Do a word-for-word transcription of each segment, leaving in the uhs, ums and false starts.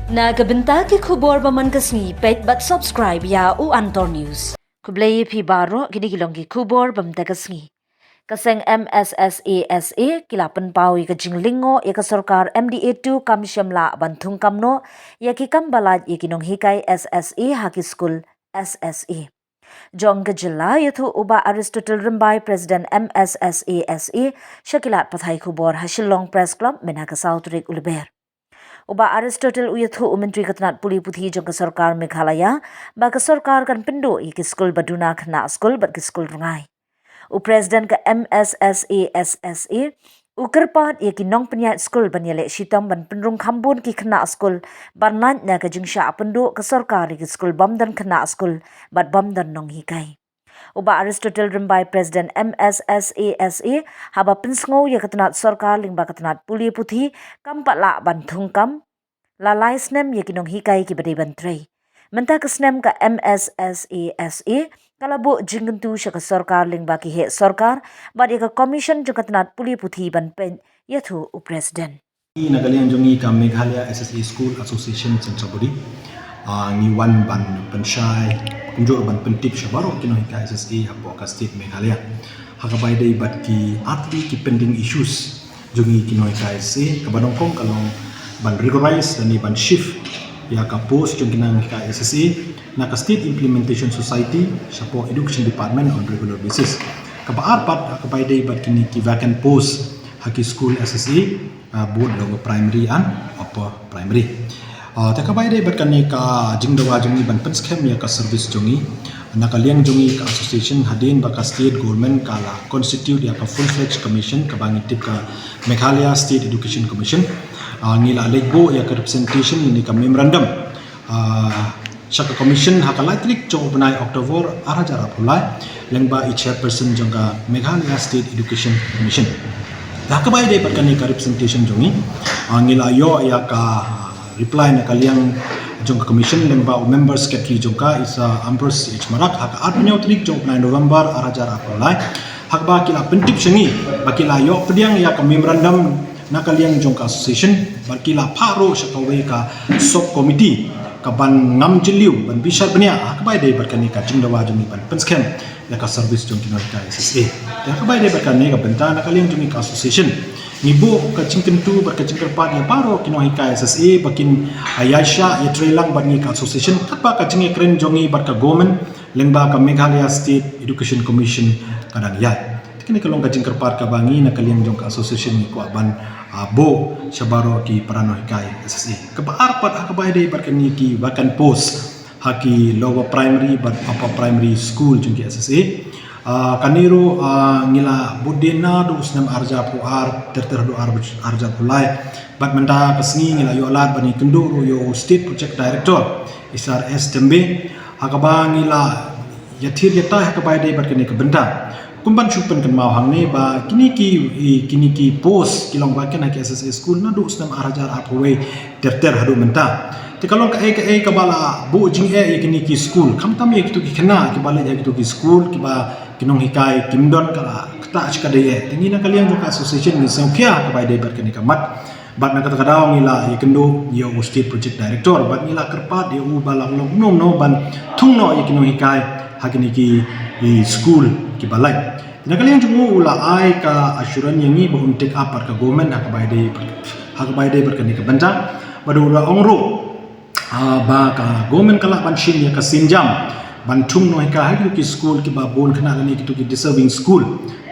Na ka bynta ki khubor ba man ka sngi, peit bad subscribe ïa u Antor News. Khublei ïa phi baroh, kine ki long ki khubor ba man ka sngi. Ka seng M S S A S A ki la pynpaw ïa ka jinglyngngoh ïa ka sorkar M D A two kam shym lah ban thungkam noh ïa ki kam ba lait ïa ki nonghikai S S A ha ki skul S S A. Jong ka jylla, ïathuh u Bah Aristotle Rymbai, President M S S A S A, sha ki lad pathai khubor ha Shillong Press Club mynha ka saw tarik u Lber. U Bah Aristotle u ïathuh u Myntri ka tnat pule puthi jong ka sorkar Meghalaya ba ka sorkar kan pynduh ïa ki skul ba duna khynnah skul bad ki skul rngai. U President ka M S S A S A u kyrpad ïa ki nongpynïaid skul ban ïaleh shitom ban pynrung kham bun ki khynnah skul ban lait na ka jingshah pynduh ka sorkar ïa ki skul bym don khynnah skul bad bym don nonghikai. U Bah Aristotle Rymbai, President M S S A S A, haba pynsngew ïa ka tnat sorkar lyngba ka tnat pule puthi kam pat lah ban thungkam, la lai snem ïa ki nonghikai kiba dei ban trei. Mynta ka snem ka M S S A S A ka la buh jingkyntu sha ka sorkar lyngba ki heh sorkar bad ïa ka commission jong ka tnat pule puthi ban peit, ïathuh u President. Na ka liang jong ngi ka Meghalaya S S A School Association Central Body, ah, ngi wan ban pynshai kumjuh ban pyntip sha baroh ki nonghikai S S A hapoh ka state Meghalaya ha kaba ïadei bad ki artylli ki pending issues jong ngi ki nonghikai S S A. Kaba nyngkong ka long ban regularize lane ban shift ïa ka post jong ki nonghikai S S A na ka State Implementation Society shapoh Education Department on regular basis. Kaba ar pat ha kaba ïadei bad kine ki vacant post ha ki skul S S A, ah, both lower primary and upper primary. Ah, te kaba ïadei bad kane ka jingdawa jong ngi ban pynskhem ïa ka service jong ngi, na ka liang jong ngi ka association, hadien ba ka state government ka la constitute ïa ka full fledged commission kaba ngi tip ka Meghalaya State Education Commission, ah, ngi la leit buh ïa ka representation ne ka memorandum, ah, sha ka commission ha ka lai tarik jong u bnai October ar hajar arphew lai, lyngba i chairperson jong ka Meghalaya State Education Commission. Ha kaba ïadei bad kane ka representation jong ngi, ah, ngi la ïoh ïa ka, ah, reply na ka liang jong ka commission lyngba u member secretary jong ka, i Sir Ambrose H Marak, ha ka arphew hynñiew tarik jong u bnai November ar hajar arphew lai, ha kaba ki la pyntip sha ngi ba ki la ïoh pdiang ïa ka memorandum na ka liang jong ka association bad ki la phah ruh sha kawei ka sub committee kaban ngam jylliew ban bishar bniah ha kaba ïadei bad kane ka jingdawa jong ngi ban pynskhem ïa ka service jong ki nonghikai S S A. Te ha kaba ïadei bad kane ka bynta, na ka liang jong ngi ka association ngi buh ka jingkyntu bad ka jingkyrpad ïa baroh ki nonghikai S S A ba kin, ah, ïaishah ïatreilang bad ngi ka association katba ka jingïakren jong ngi bad ka government lyngba ka Meghalaya State Education Commission ka dang ïaid. Te kane ka long ka jingkyrpad kaba ngi na ka liang jong ka association ngi kwah ban, ah, buh sha baroh ki para nonghikai S S A. Kaba ar pat ha kaba ïadei bad kine ki vacant post ha ki lower primary bad upper primary school jong ki S S A. Ah, kane ruh, ah, ngi la bud dien naduh u snem ar hajar arphew ar ter ter haduh ar, ar hajar arphew lai. Bad mynta ka sngi ngi la ïoh lad ban ïakynduh ruh ïa u State Project Director, i Sir S Tembe, ha kaba ngi la ïathir ïatai ha kaba ïadei bad kane ka bynta. Kumban shu pynkynmaw hangne ba kine ki, i, kine ki post ki long vacant ha ki S S A school naduh u snem ar hajar arphew wei ter ter haduh mynta. Te ka long kaei kaei kaba la buh jingeh ïa kine ki school, khamtam ïa kito ki khynnah kiba leit ha kito ki school, kiba ki nonghikai kim don ka la ktah shi ka dei eh. Te ngi na ka liang jong ka association ngi sngewkhia ha kaba ïadei bad kane ka mat. Bad na kata ka daw ngi la ïakynduh ïa u State Project Director bad ngi la kyrpad ïa u ba lah long kumno kumno ban thung noh ïa ki nonghikai ha kine ki, i, school kiba lait. Na ka liang jong u, u la ai ka assurance ïa ngi ba un take up bad ka government ha kaba ïadei, ha kaba ïadei bad kane ka bynta. Bad u la ong ruh, ah, ba ka government ka lah ban shim ïa ka sienjam ban thung nonghikai ha kito ki school kiba bun khynnah lane kito ki deserving school.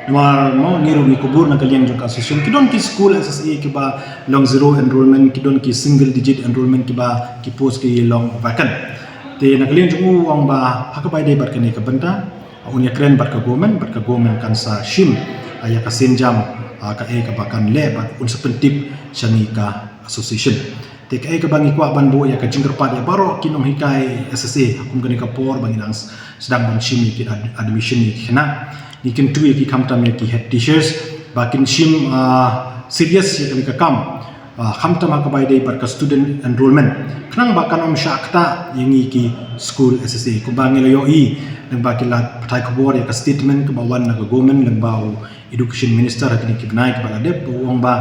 Namar mo ngi ruh ngi kubur na ka liang jong ka association, ki don ki school S S A kiba long zero enrollment, ki don ki single digit enrollment kiba ki post ki long vacant. Te na ka liang jong u, u ong ba ha kaba ïadei bad kane ka bynta, ah, un ïakren bad ka government, bad ka government kan sa shim, ah, ïa ka sienjam, ah, kaei kaba kan leh bad un sa pyntip sha ngi ka association. Te kaei kaba ngi kwah ban buh ïa ka jingkyrpad ïa baroh ki nonghikai S S A ha kum kane ka por ba ngi dang s-, sdang ban shim ïa ki ad-, admission ïa ki khynnah. Ngi kyntu ïa ki khamtam ïa ki head teachers ba kin shim, ah, serious ïa kane ka kam. Ah, khamtam ha kaba ïadei bad ka student enrollment, khnang ba kan ym shah ktah ïa ngi ki school S S A. Kumba ngi la ïohi lyngba ki lad pathai khubor ïa ka statement kaba wan na ka government lyngba u Education Minister ha kine ki bnai kiba la dep, ba u ong ba,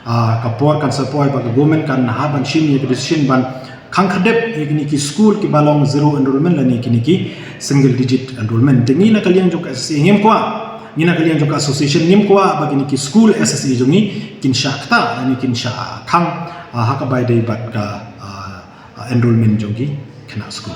ah, ka por kan sa poi ba ka government kan hap ban shim ïa ka decision ban khang khyrdep ïa kine ki skul kiba long zero enrollment lane kine ki single digit enrollment. Te ngi na ka liang jong ka S S A ngim kwah, ngi na ka liang jong ka association ngim kwah ba kine ki skul S S A jong ngi kin shah ktah lane kin shah khang, ah, ha kaba ïadei bad ka, ah, enrollment jong ki khynnah skul.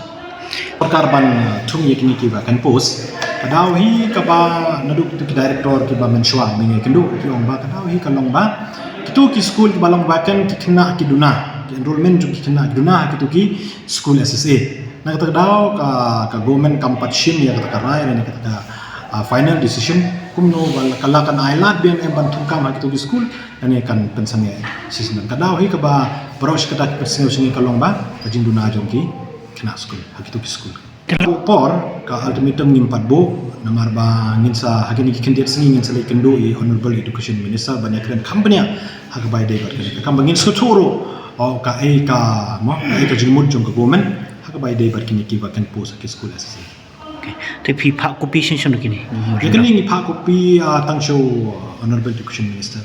Sorkar ban, ah, thung ïa kine ki vacant post. Ka daw hi kaba naduh kito ki director kiba mynshwa mynne kynduh ki ong ba ka daw hi ka long ba kito ki skul kiba long vacant ki khynnah ki duna, ki enrollment jong ki khynnah ki duna ha kito ki skul S S A. Na kata ka daw ka, ka government kam pat shim ïa kata ka rai ne kata ka, ah, final decision kumno ba ka la kan ai lad biang em ban thung kam ha kito ki skul. Lane kan pynsangeh shisien. Ka daw hi kaba baroh shi katta ki pynsngew shisien ka long ba ka jingduna jong ki khynnah skul ha kito ki skul. Ka por ka ultimatum ngim pat buh namar ba ngin sa ha kine ki khyndiat sngi ngin sa leit kynduh ïa Honorable Education Minister ban ïakren kham bniah ha kaba ïadei bad kane. Ka kam ba ngin sngewthuh ruh, oh, ka ei ka mo, ka ei ka jingmut jong ka government ha kaba ïadei bad kine ki vacant post ha ki skul S S A. Okay. Te phi phah copy shen shen kine? Ïa kane ngi phah copy, ah, tang sha u, ah, Honorable Education Minister.